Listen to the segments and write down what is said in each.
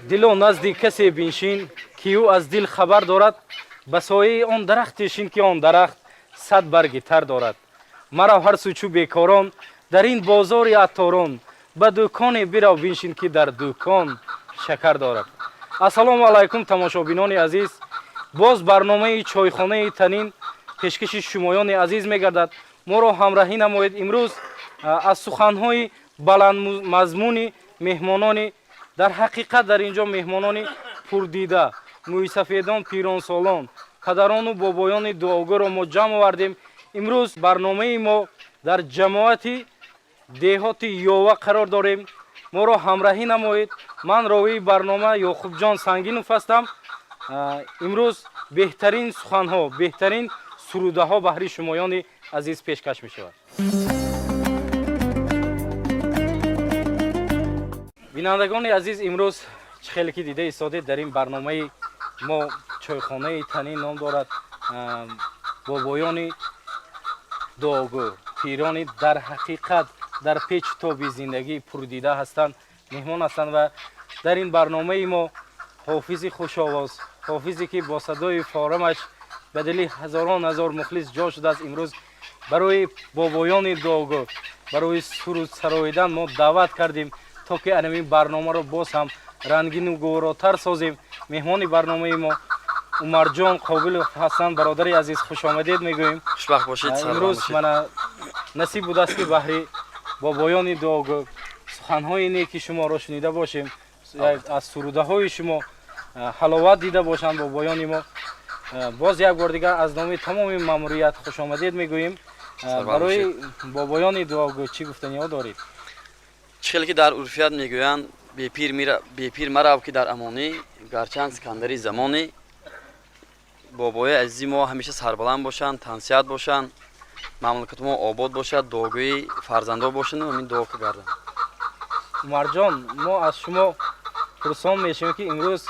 Дило, назди касе биншин, ки ӯ аз дил хабар дорад, ба сояи он дарахте шин, ки он дарахт 100 барги тар дорад. Марав ҳар сӯ чӯ бекорон дар ин бозори атторон, ба дуконе бирав биншин, ки дар дукон шакар дорад. Ассалому алайкум, тамошобинони азиз! Боз барномаи Чойхонаи танин пешкаши шумоёни азиз мегардад. Моро ҳамраҳӣ намоед. Имрӯз аз суханҳои баландмазмуни меҳмонони, дар ҳақиқат дар инҷо меҳмонони пурдида, мӯйсафедон, пиронсолон, падарону бобоёни дуогӯро мо ҷамъ овардем. Имрӯз барномаи мо дар ҷамоати деҳоти Ёва қарор дорем. Моро ҳамраҳӣ намоед. Ман ровии барнома Ёқубҷон Сангинов ҳастам. Имрӯз беҳтарин суханҳо, беҳтарин сурудаҳо баҳри шумоёни азиз пешкаш мешавад. Бинандагони азиз, имрӯз чӣ хеле ки дида истодед, дар ин барномаи мо Чойхонаи танин ном дорад, бобоёни дуогӯ, пирони дар ҳақиқат дар печу тоби зиндагӣ пурдида ҳастанд, меҳмон ҳастанд. Ва дар ин барномаи мо ҳофизи хушовоз, ҳофизе ки бо садои форамаш ба дили ҳазорон ҳазор мухлис ҷо шудааст, имрӯз барои бобоёни дуогӯ барои суруд сароидан мо даъват кардем, то ки анамин барномаро боз ҳам рангину гуворотар созем. Меҳмони барномаи мо Умарҷон Қобилов ҳастанд. Бародари азиз, хушомадед мегӯем. Хушбахт бошед. Имрӯз мана насиб будааст, ки баҳри бобоёни дуогӯ суханҳои неки шуморо шунида бошем, аз сурудаҳои шумо ҳаловат дида бошанд бобоёни мо. Боз як бор дигар аз номи тамоми маъмурият хушомадед мегӯем. Барои бобоёни дуогӯ чӣ гуфтаниҳо доред? Чӣ хеле ки дар урфият мегӯянд: бепир марав, ки дар амонӣ, гарчанд Искандари замонӣ. Бобои азизи мо ҳамеша сарбаланд бошанд, тансиҳат бошанд, мамлакати мо обод бошад, дуогӯи фарзандо бошанд, ҳамин дуо гарданд. Умарҷон, мо аз шумо пурсон мешавем, ки имрӯз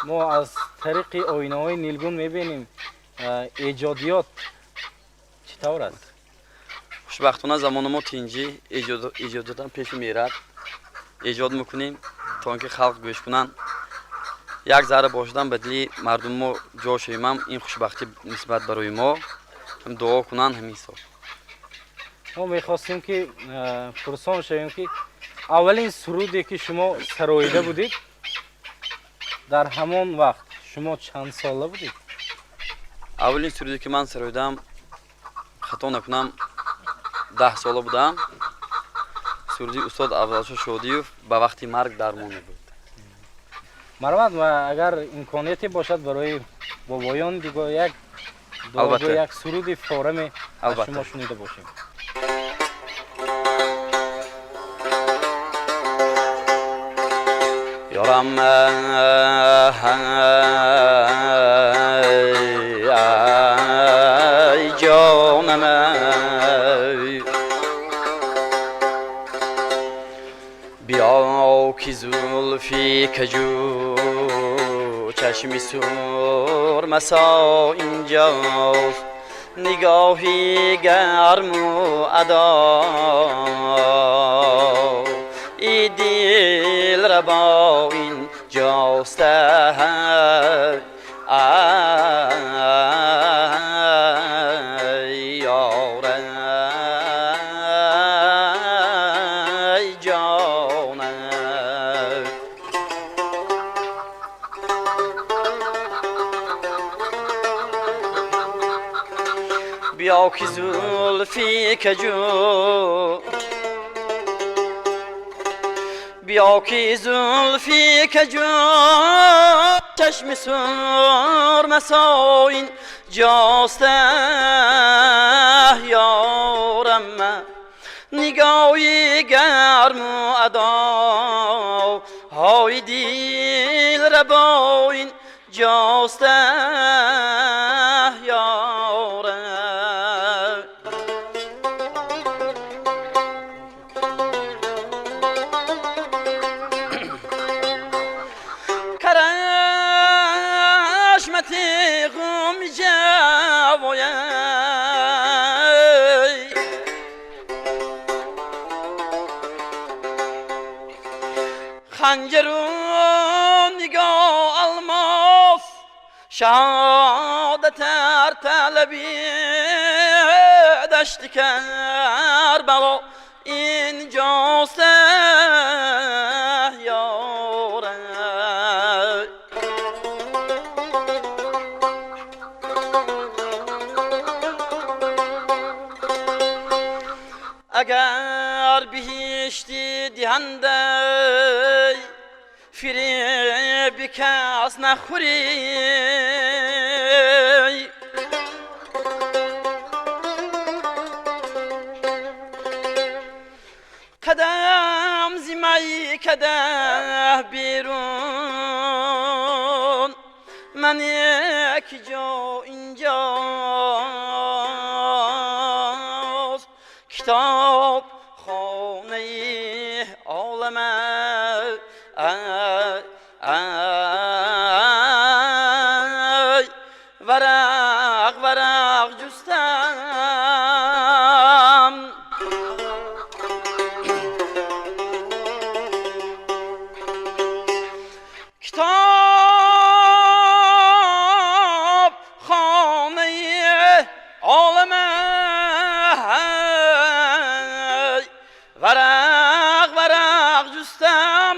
мо аз тариқи оинаҳои нилгун мебинем, эҷодиёт чӣ тавр аст? Хушбахтона, замони мо тинҷӣ, эҷодиётам пеши мерад. Эҷод мекунем, то он ки халқ гӯш кунанд. Як зарра бошадан ба дили мардуми мо ҷо шавимам, ин хушбахтӣ нисбат барои мо. Дуо кунанд, ҳамин ҳисоб. Мо мехостем, ки пурсон шавем, ки аввалин суруде ки шумо сароида будед, дар ҳамон вақт шумо чанд сола будед? Аввалин суруде ки ман сароидам, хато накунам, 10 сола будам. Суруди устод Абдулшо Шодиев «Ба вақти марг дармоне» буд. Марҳамат, ва агар имконияте бошад, барои бобоён диго як Албатта. як суруди фораме аз Албатта. шумо шунида бошем. Ёрам, ай ҷонам, биё, ки зулфи каҷу чашми сурмасо инҷост, нигоҳи гарму адо и дилрабо инҷост, ай ёрай ҷонам. Биё, ки зулфи каҷу, биё, ки зулфи каҷу чашми сурмасо инҷост, ёрам, нигоҳи гарму адо ҳои дилрабо инҷост. اینجاست یاره. کرشمت غم جوای خنجر و نگاه الماس شهادت هر طلبی دشت کربلا اینجاست یاره. اگر بهشتی دهنده فریب کس نخوری، قدم زمایی کده بیرون من یک جا اینجاست، کتاب خانه عالم ای ورق ورق جستم. کتاب خانه عالم ورق ورق جستم،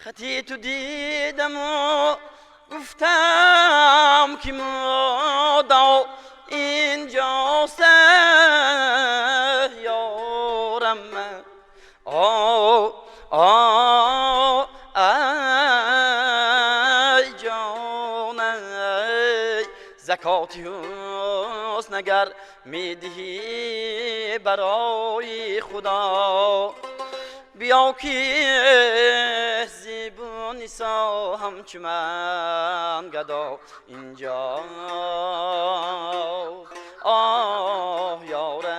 خطی تو دیدم و گفتم که مدعا اینجاست یارم. آه آه ای جان ای زکات حسن اگر میدهی برای خدا، بیا که زیبو نسا همچو من گدا اینجا. آه یاره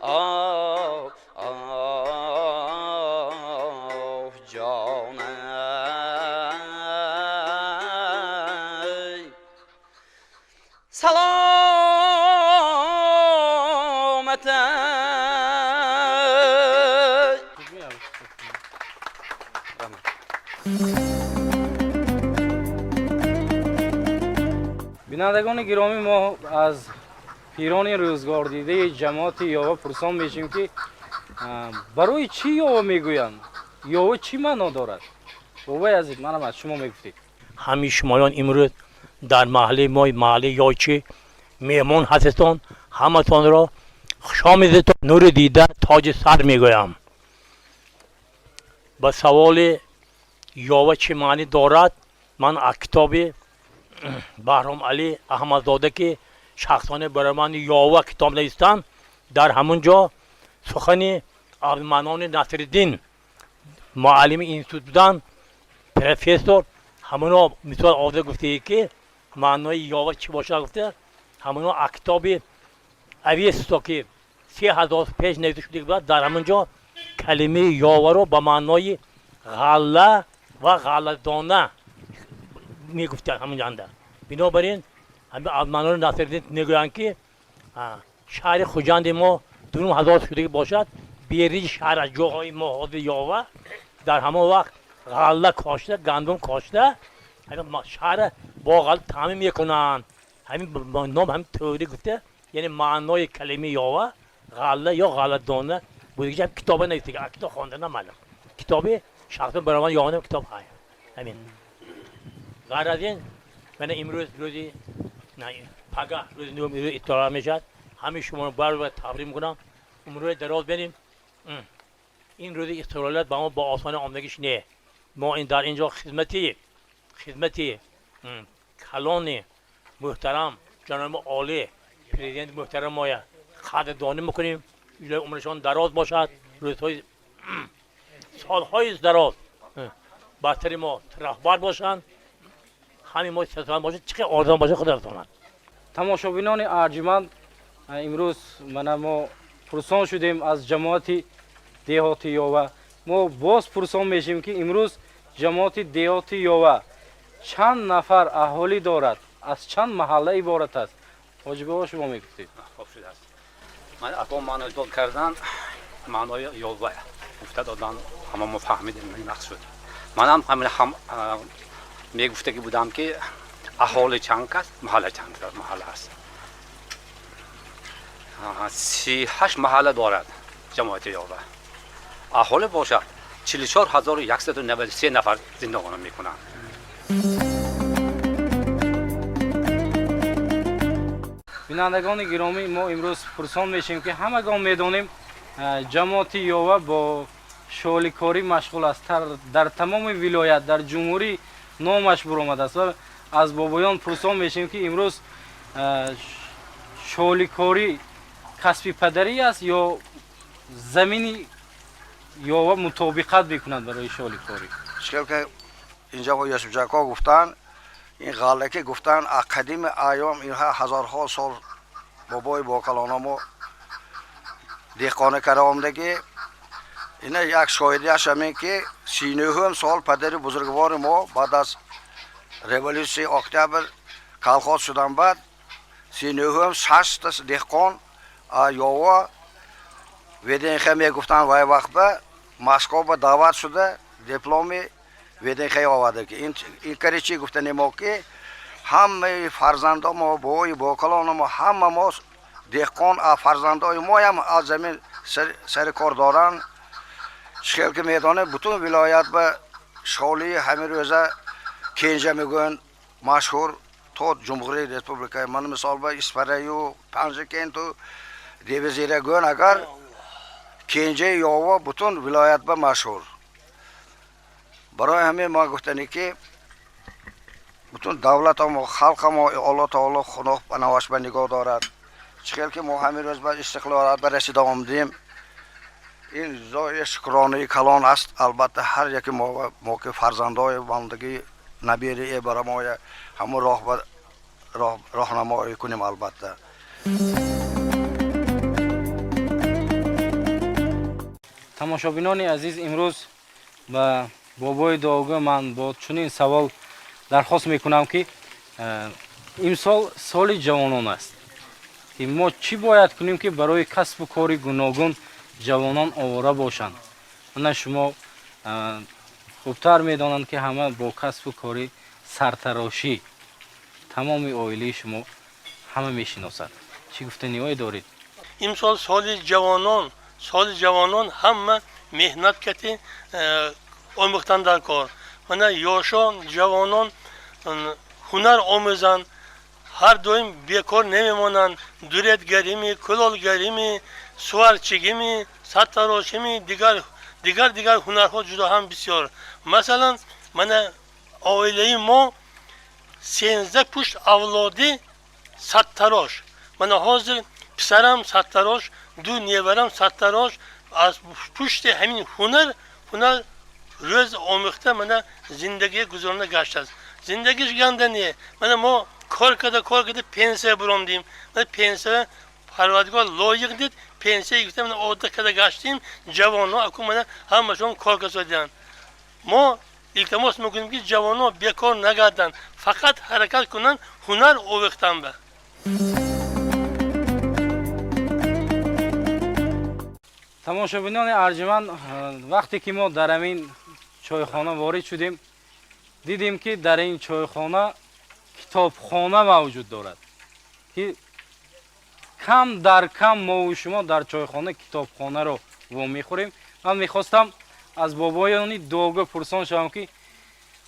آه آه جانم سلامت. Бинандагони гиромӣ, мо аз пирони рӯзгордидаи ҷамоати Ёва пурсон мешем, ки барои чӣ Ёва мегӯянд, Ёва чӣ маъно дорад? Бобои азиз, манам аз шумо мегуфтед. Ҳамин шумоён имрӯз дар маҳаллаи мо, маҳаллаи Ёйчӣ, меҳмон ҳастетон, ҳаматонро хушомедетон, нури дида тоҷи сар мегӯям. Ба саволи Ёва чӣ маънӣ дорад, ман аз китоби Баҳром Алӣ Аҳмадзода, ки шахсоне барои ман Ёва китоб навистанд, дар ҳамон ҷо сухани Абдуманони Насриддин, муаллими институт буданд, профессор, ҳамоно мисол оварда гуфтае, ки маънои Ёва чӣ бошад гуфта, ҳамоно аз китоби Авесто, ки 3000 пеш нависта шуда буд, дар ҳамон ҷо калимаи Ёваро ба маънои ғалла ва ғалладона мегуфтанд ҳамонҷанда. Бинобар ин ҳамин Абдуманони Насриддин мегӯянд, ки шаҳри Хуҷанди мо 2500 шудагӣ бошад, бериҷи шаҳр аз ҷоҳои мо ҳозир Ёва, дар ҳамон вақт ғалла кошта, гандум кошта, ҳамин шаҳра бо ғалла таъмин мекунанд. Ҳамин ном ҳамин тӯри гуфта, яъне маънои калимаи Ёва ғалла ё ғалладона будагӣ. Китоба навистагӣ, аз китоб хонда намалам, китоби шахсан барои ман Ёва китоб ҳай ҳамин. Ғайр аз ин, мана имрӯз рӯзи пага, рӯзи нӯҳум, рӯзи истироҳат мешавад. Ҳамин шуморо баробар табрик мекунам, умрҳои дароз бинем. Ин рӯзи истиқлолият ба мо бо осонӣ омадагиш не. Мо ин дар ин ҷо хизмати калони муҳтарам ҷаноби олӣ президенти муҳтарам моя қадрдонӣ мекунем. Илоҳи умрашон дароз бошад, рӯзҳои солҳои дароз ба сари мо раҳбар бошанд. Ҳамин мо сесола бошад, чӣ қадр осон бошад, худо расонад. Тамошобинони арҷманд, имрӯз мана мо пурсон шудем аз ҷамоати деҳоти Ёва. Мо боз пурсон мешем, ки имрӯз ҷамоати деҳоти Ёва чанд нафар аҳолӣ дорад, аз чанд маҳалла иборат аст. Ҳоҷибобо, шумо мегуфтед. Хоб шудааст. Ман ако маъно дод кардан, маънои Ёва гуфта додан, ҳама мо фаҳмидем, нақс шуд. Манам ҳамин ҳам мегуфтагӣ будам, ки аҳоли чанд кас, маҳалла чанд маҳалла аст. 38 маҳалла дорад ҷамоати Ёва. Аҳолӣ бошад 44 193 нафар зиндагонӣ мекунанд. Бинандагони гиромӣ, мо имрӯз пурсон мешем, ки ҳамагон медонем, ҷамоати Ёва бо шоликорӣ машғул аст, дар тамоми вилоят, дар ҷумҳурӣ номаш буромадааст ва аз бобоён пурсон мешем, ки имрӯз шоликорӣ касби падарӣ аст ё замини Ёва мутобиқат мекунад барои шоликорӣ. Чӣ ки инҷа Юсуфҷако гуфтанд, ин ғаллакӣ гуфтанд, аз қадими айём инҳа ҳазорҳо сол бобои бокалонамо деҳқонӣ карда омдагӣ. Ина як шоҳидиаш ҳамин, ки 39-ум сол падари бузургвори мо баъд аз революсияи Октябр колхоз шудан, баъд 39-ум шашта деҳқон Ёва ВДНХ мегуфтанд вай вақт ба Москва ба даъват шуда, дипломи ВДНХ оварда. Ки ин кари чӣ гуфтани мо, ки ҳамаи фарзандо мо, бобои бокалоно мо, ҳама мо деҳқон, фарзандои моям аз замин сари кор доранд. Чӣ хел ки медонем, бутун вилоят ба шолии ҳамин рӯза кенҷа мегӯянд, машҳур то ҷумҳурии республика. Ман мисол ба Исфараю, Панҷакенту, Девизира гӯян, агар кенҷаи Ёва бутун вилоят ба машҳур. Барои ҳамин ма гуфтане, ки бутун давлатамо, халқамо Алло таоло хуноҳ паноҳаш ба нигоҳ дорад. Чӣ хел ки мо ҳамин рӯз ба истиқлолият ба расида омадем, ин зои шукронаи калон аст. Албатта, ҳар яке мо ки фарзандои бандагӣ, набири эбарамоя ҳамун роҳ ба роҳнамоӣ кунем, албатта. Тамошобинони азиз, имрӯз ба бобои дуогӯ ман бо чунин савол дархост мекунам, ки имсол соли ҷавонон аст, ки мо чӣ бояд кунем, ки барои касбу кори гуногун ҷавонон овора бошанд. Ана шумо хубтар медонанд, ки ҳама бо касбу кори сартарошӣ тамоми оилаи шумо ҳама мешиносад. Чӣ гуфтаниҳое доред? Имсол соли ҷавонон, соли ҷавонон, ҳама меҳнат кати омӯхтан дар кор. Мана ёшон, ҷавонон ҳунар омӯзанд, ҳар доим бекор намемонанд. Дуретгарими, кулолгарими, суварчигими, сартарошими, дигар дигар дигар ҳунарҳо ҷудо ҳам бисёр. Масалан, мана оилаи мо 13 пушт авлодӣ сартарош. Мана ҳозир писарам сартарош, ду неварам сартарош. Аз пушти ҳамин ҳунар рӯз омӯхта, мана зиндагӣ гузаронда гаштааст. Зиндагиш ганда не. Мана мо кор карда, кор карда пенсия буромдем. Мана пенсия Парвардигор лоиқ дид, пенсия гирифта, мана одат карда гаштем. Ҷавонҳо аку мана ҳамашон кор касодианд. Мо илтимос мекунем, ки ҷавонҳо бекор нагарданд, фақат ҳаракат кунанд ҳунар овехтан ба. Тамошобинони арҷуманд, вақте ки мо дар ҳамин чойхона ворид шудем, дидем, ки дар ин чойхона китобхона мавҷуд дорад, ки кам дар кам мову шумо дар чойхона китобхонаро вомехӯрем. Ман мехостам аз бобоёни дуогӯ пурсон шавам, ки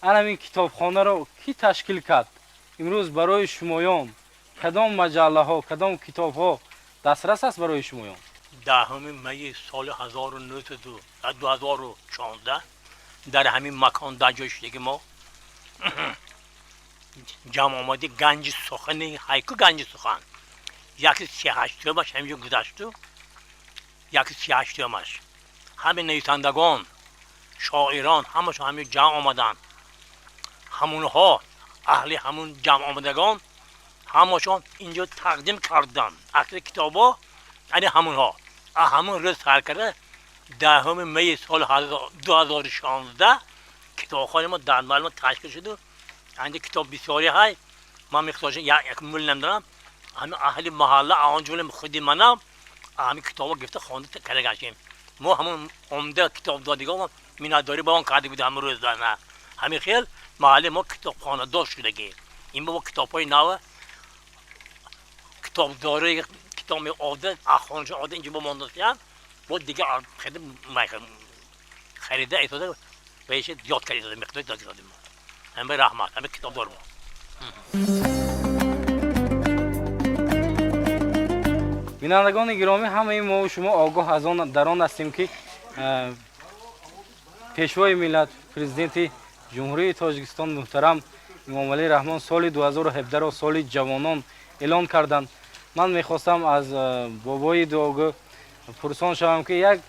ана ҳамин китобхонаро кӣ ташкил кард? Имрӯз барои шумоён кадом маҷаллаҳо, кадом китобҳо дастрас аст барои шумоён? 10 майи соли 2016 дар ҳамин макон, дар ҷои шудаги мо ҷамъ омади Ганҷи сухани ҳайку, Ганҷи сухан 138-умаш ҳаминҷо гузашту 138-умаш ҳамин нависандагон, шоирон ҳамашон ҳамин ҷамъ омаданд. Ҳамонҳо Аҳли ҳамун ҷамъ омадагон ҳамашон инҷо тақдим карданд. Аксари китобҳо яъне ҳамунҳо. Ҳамун рӯз сар карда 10 майи соли 2016 китобхонаи мо дар маҳалли мо ташкил шуду анҷа китоб бисёре ҳай. Ман миқдорша як мул намедонам. Ҳамин аҳли маҳалла он ҷумла худи манам ҳамин китобро гирифта хонда карда гаштем. Мо ҳамун омда китобдодигон миннатдорӣ ба он карда будем ҳамун рӯз. Ҳамин хел маҳалли мо китобхонадор шудагӣ. Ин бо китобҳои нав китобдори китоб меовда хонашон овда инҷо мондастиянд, бо дигар харида истода баиша зиёд карда истода, миқдори зиёд истода. Ҳама раҳмат ҳама китобдор мо. Бинандагони гиромӣ, ҳамаи мо шумо огоҳ аз он дар он ҳастем, ки пешвои миллат, президенти Ҷумҳурии Тоҷикистон муҳтарам Эмомалӣ Раҳмон соли 2017-ро соли ҷавонон эълон карданд. Ман мехостам аз бобои дуогӯ пурсон шавам, ки як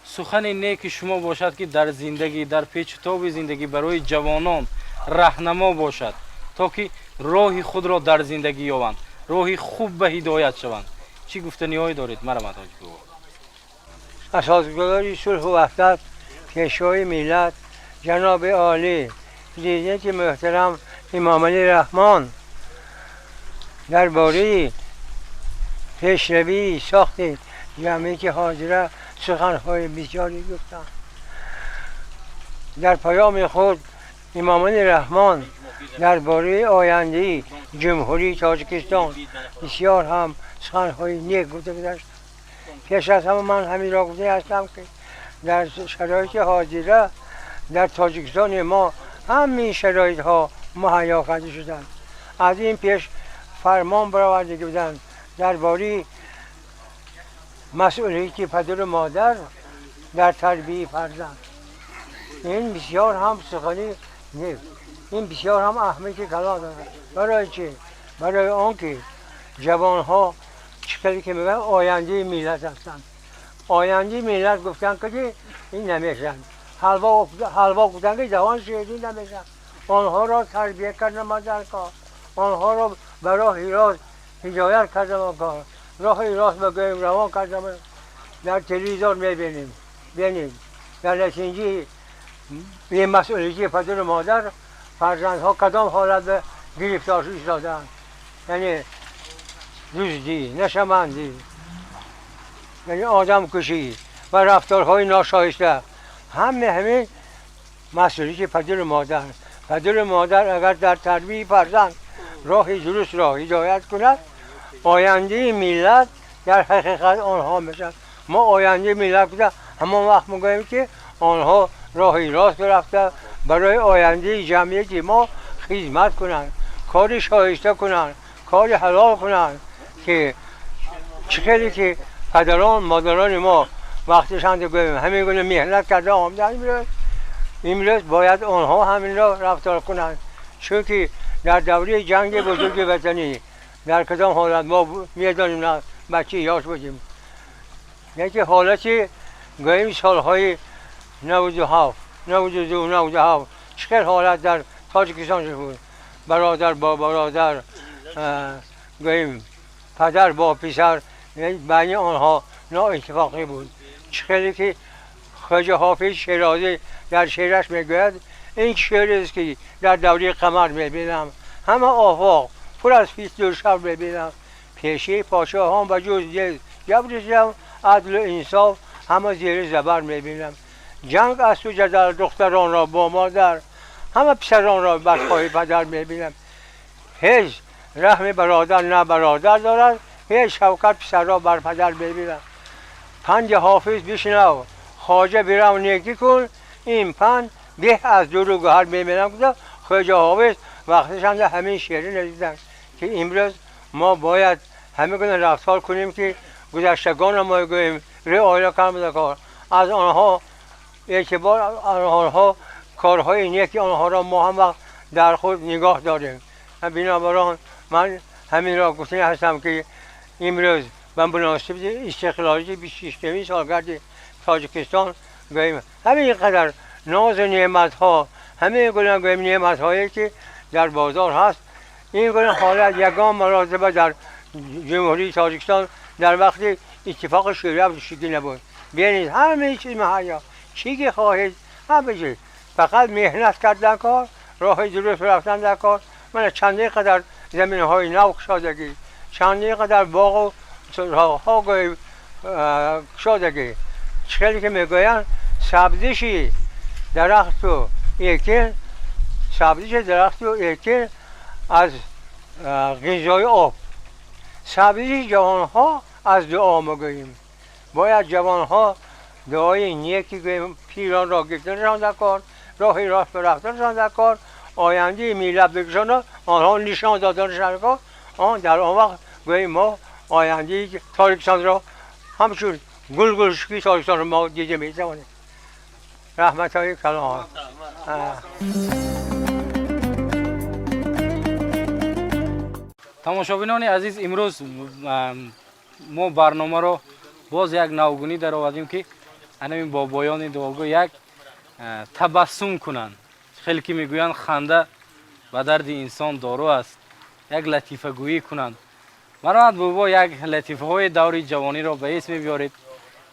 сухани неки шумо бошад, ки дар зиндагӣ, дар печутоби зиндагӣ барои ҷавонон раҳнамо бошад, то ки роҳи худро дар зиндагӣ ёбанд, роҳи хуб ба ҳидоят шаванд. Чӣ гуфтаниҳое доред, марҳамат, ҳоҷи бобо? Асосгузори сулҳу ваҳдат, пешвои миллат, ҷаноби олӣ, президенти муҳтарам Эмомалӣ Раҳмон дар бораи пешравии сохти ҷамъияти ҳозира суханҳои бисёре гуфтанд. Дар паёми худ Эмомалӣ Раҳмон дар бораи ояндаи Ҷумҳурии Тоҷикистон бисёр ҳам суханҳои нек гуфта гузаштанд. Пеш аз ҳама ман ҳаминро гуфта ҳастам, ки дар шароити ҳозира дар Тоҷикистони мо ҳамин шароитҳо муҳайё карда шуданд. Аз ин пеш фармон бароварда буданд дар бораи масъулияти падару модар дар тарбияи фарзанд. Ин бисёр ҳам сухани нек, ин бисёр ҳам аҳамияти калон дорад. Барои чӣ? Барои он ки ҷавонҳо чӣ хеле ки мегӯянд ояндаи миллат ҳастанд. Ояндаи миллат гуфтанд, ки ин намешаванд. Ҳалво гуфтанд, ки даҳон ширин намешавад. Онҳоро тарбия кардан дар кор, онҳоро ба роҳи рост ҳидоят кардан кор, роҳи рост ба гӯем равон кардан. Дар телевизор мебинем, бинем дар натиҷаи бемасъулияти падару модар фарзандҳо кадом ҳолат ба гирифтор истодаанд, яъне дуздӣ, нашамандӣ, яъне одамкушӣ ва рафторҳои ношоиста. Ҳама ҳамин масъулияти падару модар. Падару модар агар дар тарбияи фарзанд роҳи дурустро ҳидоят кунад, ояндаи миллат дар ҳақиқат онҳо мешавад. Мо ояндаи миллат гуфта ҳамон вақт мегӯем, ки онҳо роҳи рост рафта барои ояндаи ҷамъияти мо хизмат кунанд, кори шоиста кунанд, кори ҳалол кунанд, ки чӣ хеле ки падарон модарони мо вақтишанд гӯем ҳамин гуна меҳнат карда омаданд, имрӯз бояд онҳо ҳаминро рафтор кунанд. Чунки дар давраи ҷанги бузурги ватанӣ дар кадом ҳолат мо медонем, на бачаи ёш будем, яке ҳолати гӯем солҳои 97, 92, 97 чӣ хел ҳолат дар Тоҷикистон шуд буд. Бародар бо бародар, гӯем падар бо писар, байни онҳо ноиттифоқӣ буд. Чӣ хеле ки Хоҷа Ҳофиз Шерозӣ дар шеъраш мегӯяд: ин шеърест ки дар давраи қамар мебинам, ҳама офоқ пур аз фитну шар мебинам. Пешаи подшоҳон ба ҷуз ҷабру ситам, адлу инсоф ҳама зери забар мебинам. Ҷанг асту ҷадал духтаронро бо модар, ҳама писаронро барпои падар мебинам. Ҳеҷ раҳми бародар на бародар дорад, ҳеҷ шавкат писарро бар падар мебинам. Панди Ҳофиз бишнав, хоҷа бирав некӣ кун, ин панд беҳ аз дуру гӯҳар мебинам. Гуфта Хоҷа Ҳофиз вақтишанда ҳамин шеъри навиштанд, ки имрӯз мо бояд ҳамин гуна рафтор кунем, ки гузаштагонро мо гӯем риоя карда кор, аз онҳо эътибор, онҳо корҳои неки онҳоро мо ҳам вақт дар худ нигоҳ дорем. Бинобар он ман ҳаминро гуфтани ҳастам, ки имрӯз ба муносибати истиқлолияти 26-умин солгарди Тоҷикистон гӯем ҳамин қадар нозу неъматҳо, ҳамин гуна гӯем неъматҳое ки در بازار هست. این گونه حالت یگان مراتبه در جمهوری تاجیکستان در وقت اتفاق شوروی شکل نبود. ببینید همه چیز مهیا، چی که خواهید همه چیز، فقط محنت کردن کار، راه درست رفتن در کار. من چندین قدر زمین های نو کشادگی، چندین قدر باغ و راه ها کشادگی. خیلی که میگویند سبزشی درخت و ایکن، سبزش درخت و ایکن از غذای آب، سبزش جوانها از دعا میگوییم. باید جوانها دعای نیکی گوییم، پیران را گرفتنشان در کار، راه راست رفتنشان در کار، آینده ملت بکشان آنها نشان دادنشان در کار. آن در آن وقت گوییم ما آینده تاجیکستان را همچون گل گلشکی تاجیکستان را ما دیده میتوانیم. رحمت های کلام. тамошобинони азиз, имрӯз мо барномаро боз як навгунӣ даровардем, ки анамин бобоёни дуогӯ як табассум кунанд. Хеле ки мегӯянд, ханда ба дарди инсон дору аст. Як латифагӯӣ кунанд. Марҳамат бобо, як латифаҳои даври ҷавониро ба эс мебиёред,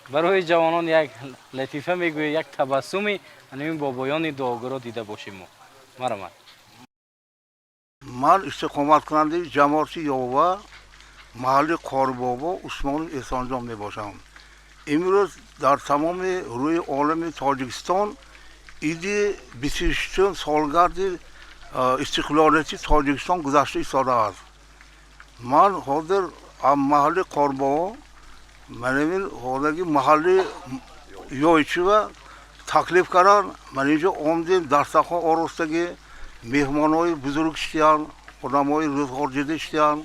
барои ҷавонон як латифа мегӯед, як табассуми анамин бобоёни дуогӯро дида бошем мо. Марҳамат. Ман истиқоматкунандаи ҷамоати Ёва, маҳалли Қорбобо Усмонов Эҳсонҷон мебошам. Имрӯз дар тамоми рӯи олами Тоҷикистон иди 26-ум солгарди истиқлолияти Тоҷикистон гузашта истодааст. Ман ҳозир аз маҳалли Қорбобо, манамин ҳозирги маҳалли Ёйчива таклиф карданд. Ман инҷо омдем, дастархон оростагӣ, меҳмонҳои бузург иштиянд, одамҳои рӯзғордида иштиянд,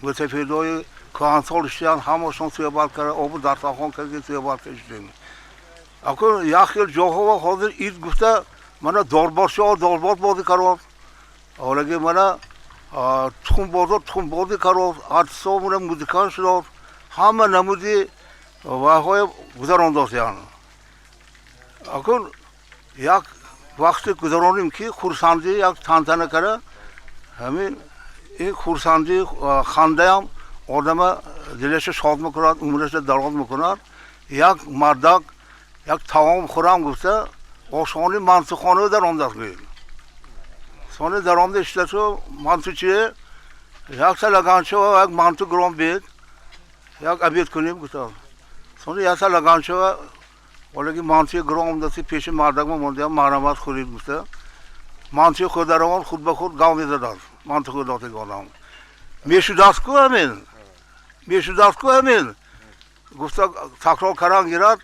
мӯсафедҳои кӯҳансол иштиянд, ҳамашон суҳбат карда, обу дастархон карда суҳбат кардем. Акун як хел ҷоҳо ҳозир ид гуфта мана дорборшиҳо дорбор бозӣ кард, ҳолаги мана тухмбозор тухмбозӣ кард, артистҳо мана музикант шудод, ҳама намуди вайҳое гузарондосиянд. Акун як вақте гузаронем, ки хурсандӣ як тантана карда, ҳамин ин хурсандӣ, хандаям одама дилаша шод мекунад, умраша дароз мекунад. Як мардак як таом хӯрам гуфта, ошхонаи мантухона даромдааст гӯед. Сони даромда иштасу мантучие якта лаганча як манту гиром бед, як обед кунем гуфтам. Сони якта лаганча олаги мантуи гиром омдаси, пеши мардакма мондиам, марҳамат, хӯред гуфта. Мантуи хӯрдаравон худ ба худ гав мезадааст. Манту хӯрдотаги одам мешудааст ку, ҳамин мешудааст ку, ҳамин гуфта такрор кардан гирад.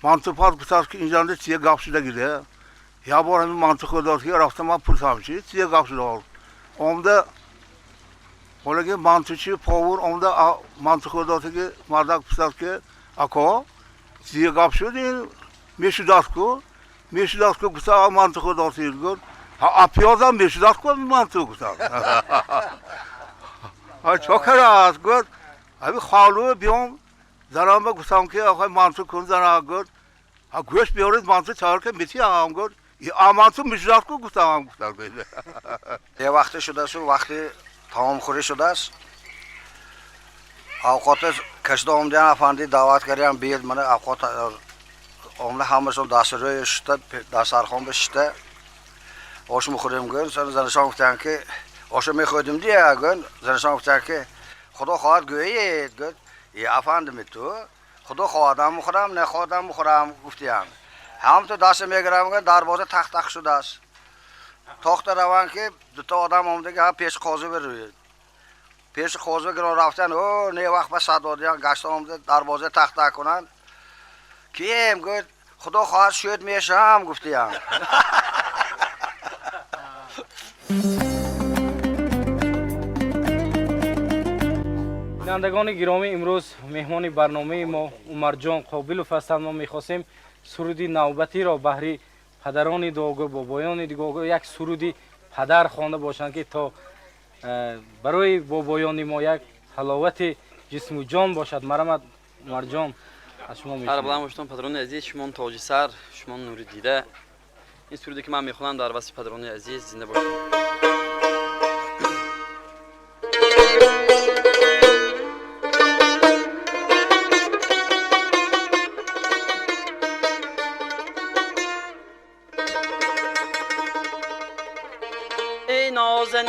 Мантупаз гуфтааст, ки инҷанда чие гап шудагиде. Як бор ҳамин манту хӯрдот ки рафта ман пурсам, чи чие гап шудааст. Омда ҳолаги мантучи повур омда, манту хӯрдотаги мардак пурсад, ки ако, чие гап шуд, ин мешудааст ку, мешудааст ку гуфта манту хӯрдотид. Гуфт, а пиёзам мешудааст ку манту гуфтааст. Чо кардааст? Гуфт, ҳамин холуи биём занама гуфтам, ки охай манту кун. Зана гуфт, гӯшт биёред, манту тайёр ка метиҳам. Гуфт, манту мешудааст ку гуфтам гуфтам. Е вақте шудасу вақти таомхӯрӣ шудааст, авқота кашида омдиян, афанди даъват кардиям, биед, мана авқот омда, ҳамашон дастрӯи шита, дастархон бишита ош мехӯрем гӯн. Занашон гуфтанд, ки оша мехӯрдим дия гӯн. Занашон гуфтанд, ки худо хоҳад гӯед. Гӯд, е афандими, ту худо хоҳадам мехӯрам, нахоҳадам мехӯрам гуфтиянд. Ҳамту даста мегирам гӯн, дарвоза тақ тақ шудааст. Тохта раванд, ки дута одам омдаги, ҳа пеши қозӣ бирӯед. Пеши қозӣ гирон рафтан, о не вақт ба сад додиян, гашта омда дарвоза тақ тақ кунанд. Кием? Гӯд, худо хоҳад шӯд мешавам гуфтиянд. Бинандагони гиромӣ, имрӯз меҳмони барномаи мо Умарҷон Қобилов ҳастанд. Мо мехостем суруди навбатиро баҳри падарони дуогӯ, бобоёни дуогӯ, як суруди падар хонда бошанд, ки то барои бобоёни мо як ҳаловати ҷисму ҷон бошад. Марҳамат, Умарҷон, аз шумо. Сарбаланд бошед, падарони азиз, шумон тоҷи сар, шумон нури дида. Ин суруде ки ман мехонам, дар васфи падарони азиз. Зинда бошед.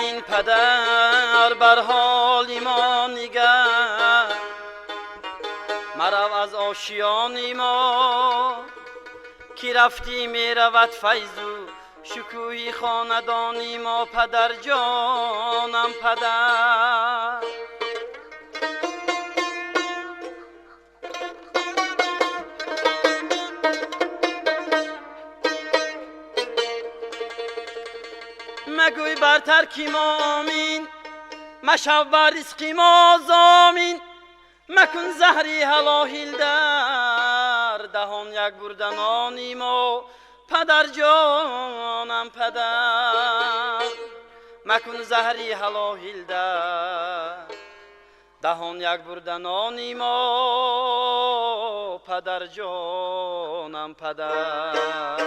Чунин падар бар ҳоли мо нигар, марав аз ошиёни мо, ки рафтӣ меравад файзу шукӯҳи хонадони мо, падарҷонам падар. Магӯй бар тарки мо омин, машав бар ризқи мо зомин, макун заҳри ҳалоҳил дар даҳон як бурда нони мо, падарҷонам падар. Макун заҳри ҳалоҳил дар даҳон як бурда нони мо, падарҷонам падар.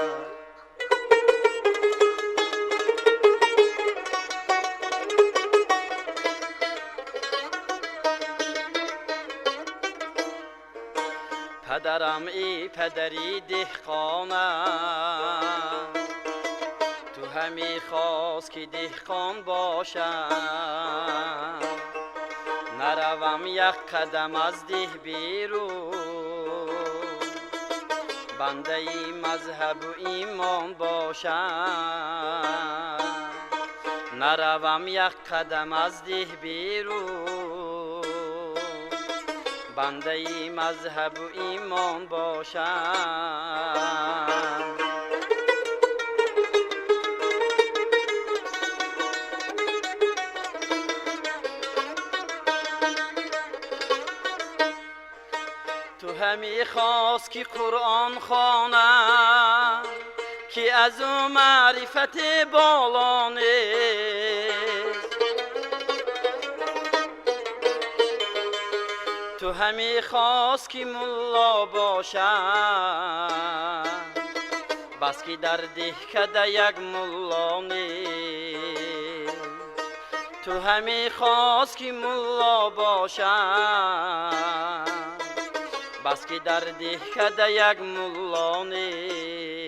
Падарам эй падари деҳқонам, ту ҳаме хост ки деҳқон бошам, наравам як қадам аз деҳ берун, бандаи мазҳабу имон бошам, наравам як қадам аз деҳ берун, бандаи мазҳабу имон бошам. Ту ҳаме хост ки Қуръон хонам, ки аз ӯ маърифати боло нест. Ту ҳаме хост ки мулло бошам, бас ки дар деҳкада як мулло нест. Ту ҳаме хост ки мулло бошам, бас ки дар деҳкада як мулло нест.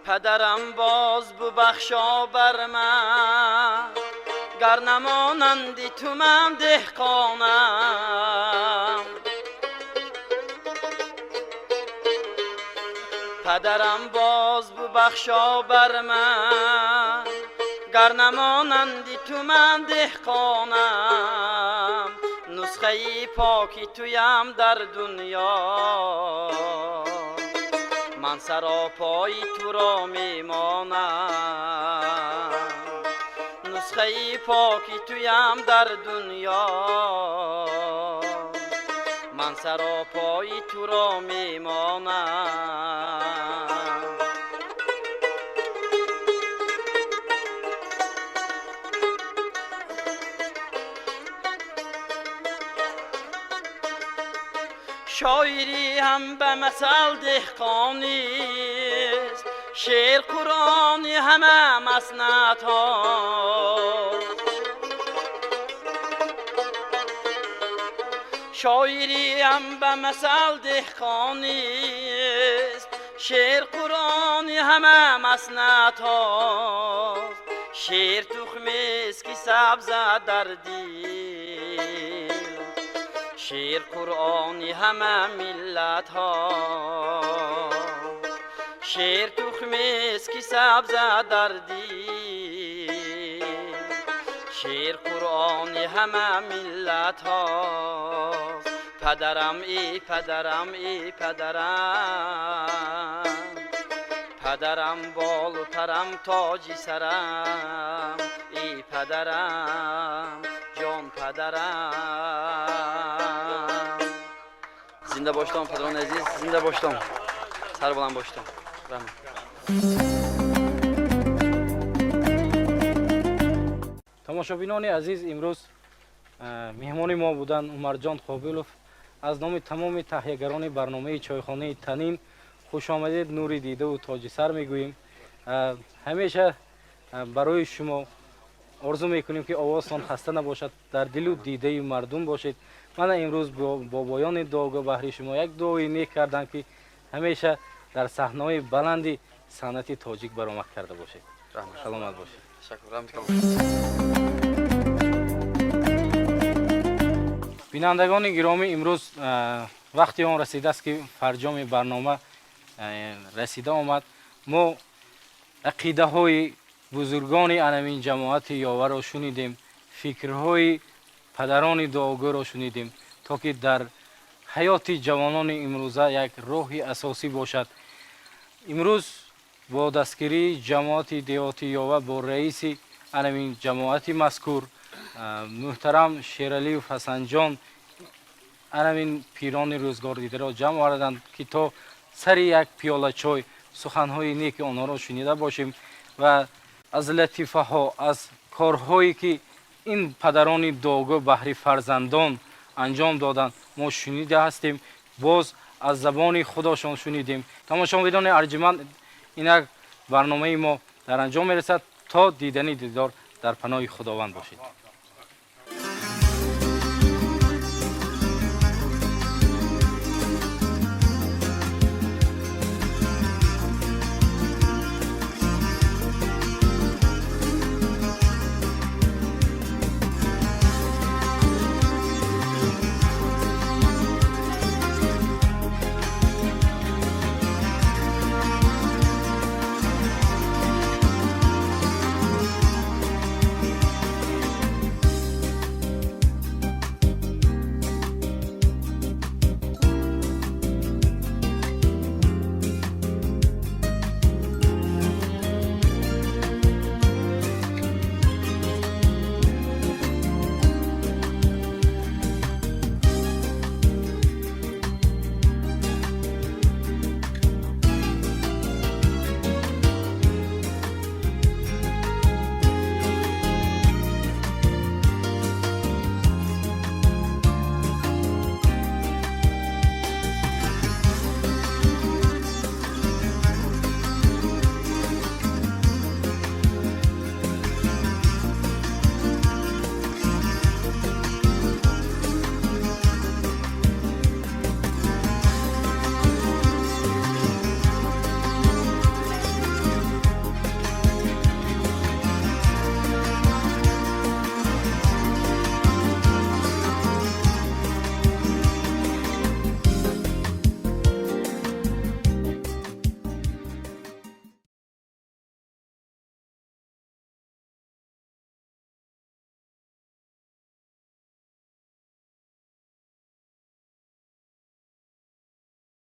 Падарам боз бубахшо бар ман, гар намонанди ту ман деҳқонам. Падарам боз бубахшо бар ман, гар намонанди ту ман деҳқонам. Нусхаи поки туям дар дунё, ман саропои туро мемонам. Нусхаи поки туям дар дунё, ман саропои туро мемонам. Шоири ҳам ба масал деҳқонист, шеър қуръони ҳама маснатҳо. Шоири ҳам ба масал деҳқонист, шеър қуръони ҳама маснатҳост. Шеър тухмест ки сабзад дар дил, шеър қуръони ҳама миллатҳо. Шеър тухмест ки сабзад дар дил, шеър қуръони ҳама миллатҳост. Падарам эй падарам эй падарам, падарам болу парам тоҷи сарам, эй падарам ҷон падарам. Зинда боштон падарони азиз, зинда боштон, сарбаланд боштон. Раҳмат. Тамошобинони азиз, имрӯз меҳмони мо буданд Умарҷон Қобилов. Аз номи тамоми таҳиягарони барномаи чойхонаи Танин хушомадед, нури дидаву тоҷи сар мегӯем. Ҳамеша барои шумо Орзу мекунем, ки овозтон хаста набошад, дар дилу дидаи мардум бошед. Мана имрӯз бобоёни дуогӯ баҳри шумо як дуои нек карданд, ки ҳамеша дар саҳнаҳои баланди санъати тоҷик баромад карда бошед. Саломат бошед. Ташаккур, раҳмати калон. Бинандагони гиромӣ, имрӯз вақти он расидааст, ки фарҷоми барнома расида омад. Мо ақидаҳои бузургони анамин ҷамоати Ёваро шунидем, фикрҳои падарони дуогӯро шунидем, то ки дар ҳаёти ҷавонони имрӯза як роҳи асосӣ бошад. Имрӯз бо дастгирии ҷамоати деҳоти Ёва, бо раиси анамин ҷамоати мазкур муҳтарам Шералиев Ҳасанҷон анамин пирони рӯзгордидаро ҷамъ оварданд, ки то сари як пиёла чой суханҳои неки онҳоро шунида бошем ва аз латифаҳо, аз корҳое ки ин падарони дуогӯ баҳри фарзандон анҷом доданд, мо шунида ҳастем, боз аз забони худошон шунидем. Тамошобинони арҷуманд, инак барномаи мо дар анҷом мерасад. То дидани дидор дар паноҳи Худованд бошед.